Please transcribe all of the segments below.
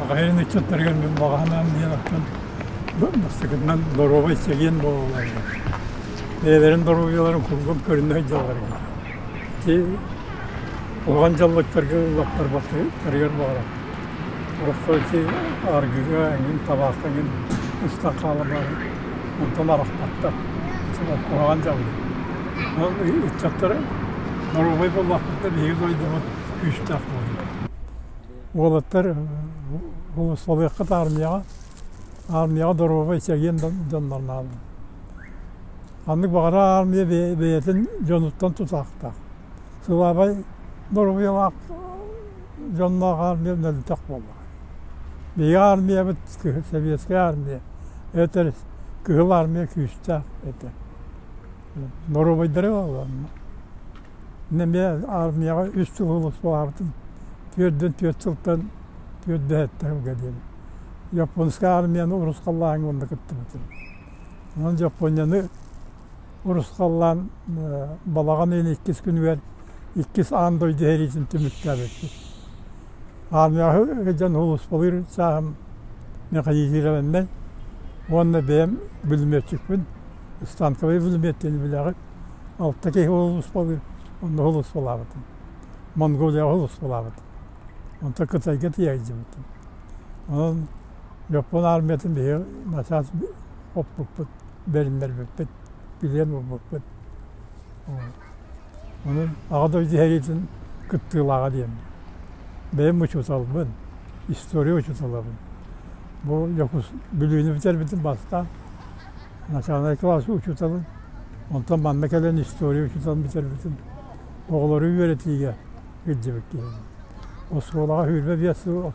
Саха сирин ыччаттарыгар мин баҕа санаам диэн оттон бастакытынан доруобай чэгиэн буолалларыгар, бэйэлэрин доруобуйаларын курдук көрүнэ сылдьалларыгар. Ити улахан дьаллыктарга ыллаттарбаттарыгар баҕарабын. Ороххо ити аргыга эҥин, табаахха эҥин ыстан хаалар онтон арахпаттар. Куһаҕан дьаллык. Ол ыччаттар доруобай буоллахпытына биһиги дойдубут күүстээх буолуо. Уолаттар сулууспалыаххыт армияҕа, армияҕа доруобай чэгиэн дьоннор наада. Ханнык баҕарар армия бэйэтин дьонуттан тутаахтаах. Сылаабай доруобуйалаах дьонноох армия мөлтөх буоллаҕа. Биһиги армиябыт советскай армия, эбэтэр Кыһыл армия күүстээх этэ. Доруобайдары буолла. Мин эмиэ армияҕа үс сыл сулууспалаабытым. Түөрдэн түөрт сылтан түөрт дэһэттэ сылга диэри. Японскай армияны урусхаллааһыҥҥа уонна кыттыбытым. Онон Японияны урусхаллаан балаҕан ыйын иккис күнүгэр иккис аан дойду сэриитин түмүктээбиппит. Армияҕа сылдьан сулууспалыыр сааһым механизированнай уонна бэйэм бүлүмүөтчүкпүн, станковай бүлүмүөт диэни билэҕит. Алта киһи сулууспалыыр, онно сулууспалаабытым. Монголияҕа сулууспалаабытым. Онтон Кытайга тиийэ сылдьыбытым. Онон Япон армиятын биһиги начаас хоппуппут, бэриннэрбиппит, билиэн булбуппут. Онон Аҕа дойду сэриитин кыттыылааҕа диэн. Бэйэм учууталбын, история учууталабын. Бу Дьокуус Бүлүүнү бүтэрбитим бастаан начальнай кылаас учууталын, онтон манна кэлэн история учууталын бүтэрбитим. Оҕолору үөрэтиигэ илдьибит киһибин. Оскуолаҕа 25 сыл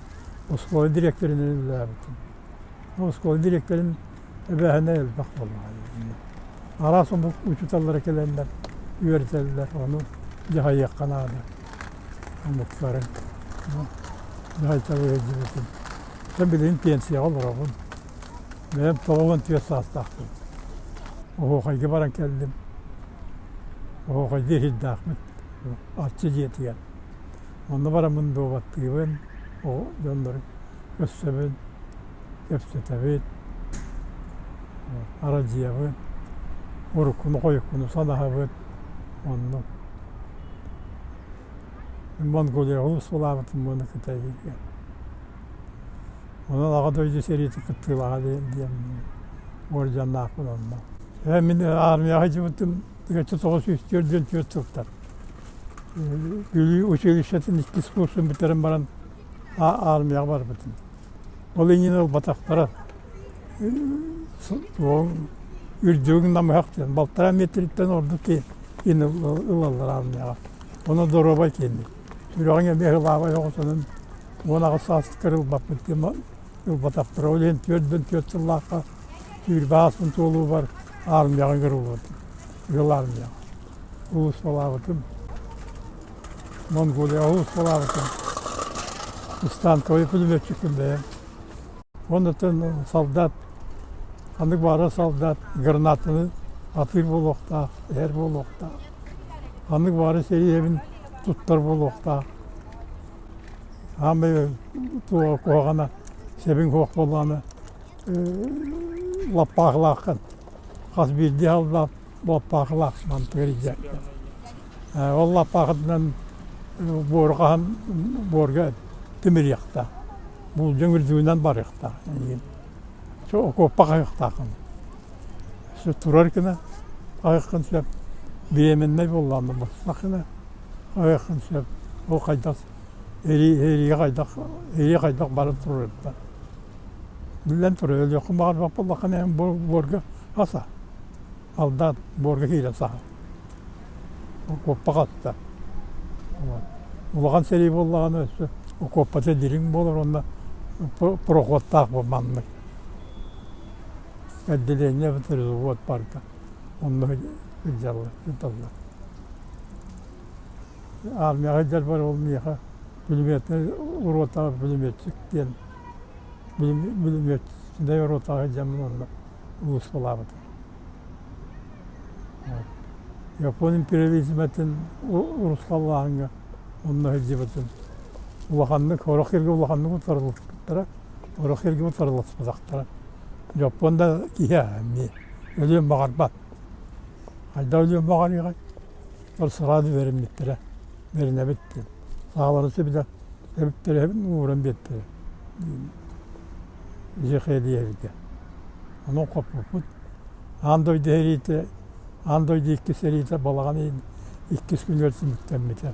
оскуола дириэктэринэн үлэлээбитим. Оскуола дириэктэрин эбээһинэ элбэх буоллаҕа. Араас омук учууталлара кэлэннэр үөрэтэллэр, ону дьаһайыахха наада омуктары. Дьаһайталыы сылдьыбытым. Дьэ билигин пенсияҕа олоробун. Бэйэм 94 саастаахпын. Оһуохайга баран кэллим. Оһуохайдыы иһирдаахпыт Арчы дьиэтигэр. Онно бараммын дуобаттыыбын, дьоннору көрсөбүн, кэпсэтэбит, арадьыйабыт, уруккуну-хойуккуну санаһабыт. Оннук. Монголияҕа устулаабытым уонна Кытайга. Онон Аҕа дойду сэриитин кыттыылааҕа диэн уордьаннаахпын онно. Мин армияҕа сылдьыбытым 1944 сылтан. Бүлүү училищетын иккис курсун бүтэрэн баран армияҕа барбытым. Ол иннинэ ылбатахтара. Үрдүгүн намыһах диэн балтараа метриттэн ордук киһини ылаллар армияҕа. Ону доруобай киһини. Сүрэҕиҥ эмиэ ылаабай оҕотунан 18 сааскар ылбаппыт диэн ылбатахтара. Ол иһин 44 сыллаахха сүүрбэ ааспын туолуубар армияҕа ыҥырыллыбытым. Ыал армияҕа. Улууспалаабытым. Монголияҕа улууспалаабытым. Станковай пулеметчикпин бэйэм. Оннуттан солдат, ханнык баҕарар солдат гранатаны атыыр буолуохтаах, эһэр буолуохтаах. Ханнык баҕарар сэрии туттар буолуохтаах. Саамай туоҕа куһаҕана, сэбиҥ суох буоллаҕына лаппаахылааххын. Хас биирдии солдат лаппаахылаах мантыгар илдьээттэр. Ол лаппаахытынан буору хаһан буорга тимириэхтээх. Булдьуҥ үрдүгүнэн барыахтаах эйигин. Окуоппа хаһыахтааххын. Турар гына хаһыаххын сөп. Беременнай буоллаҕына быстах гына хаһыаххын сөп. Ол хайдах эриигэ хайдах эрии хайдах баран турарыттан. Биллэн турар, өлүөххүн баҕарбат буоллаххына эн буорга хаса. Алдан буорга киирэн саһар. Окуоппа хаста. Улахан сэрии буоллаҕына өссө окуоппата дириҥ буолар уонна проходтаах бу маннык. Отделение эбэтэр взвод барда. Онно сылдьаллар, сыталлар. Армияҕа сылдьарбар ол миэхэ пулеметнай ротаҕа пулеметчик диэн пулеметнай ротаҕа сылдьаммын онно улууспалаабытым. Япон империализматын урусхаллааһыҥҥа онно сылдьыбытым. Улаханнык, сорох сиргэ улаханнык утарыллыбыт. утарыласпыттара, сорох сиргэ утарыласпатахтара. Дьоппуон да киһи эмиэ өлүөн баҕарбат. Хайдах өлүөн баҕарыаҕай? Ол сразу бэриммиттэрэ, бэринэбит диэн. Саалары сөбүлэ эбиттэрэ ууран биэртэрэ. Дьиэхиэлийэргэ. Онон хоппуппут. Аан дойду сэриитэ, аан дойду иккис сэриитэ балаҕан ыйын иккис күнүгэр түмүктэммитэ.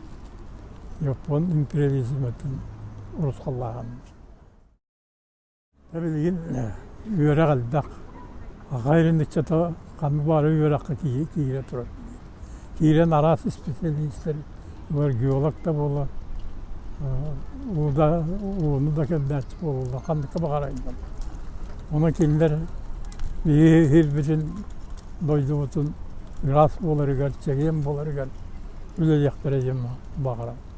Япон империализматын урусхаллааһын. Билигин үөрэх элбэх. Аҕа ирин ыччата ханна баара үөрэххэ киирэ турар. Киирэн араас исписэлиистэр, геолог да буолар, уу да, ууну да кэллээччи буолаллар, ханныка баҕарар. Онон кинилэр биһиги сирбитин, дойдубутун ыраас буоларыгар, чэгиэн буоларыгар үлэлиэхтэрэ диэн баҕарабын.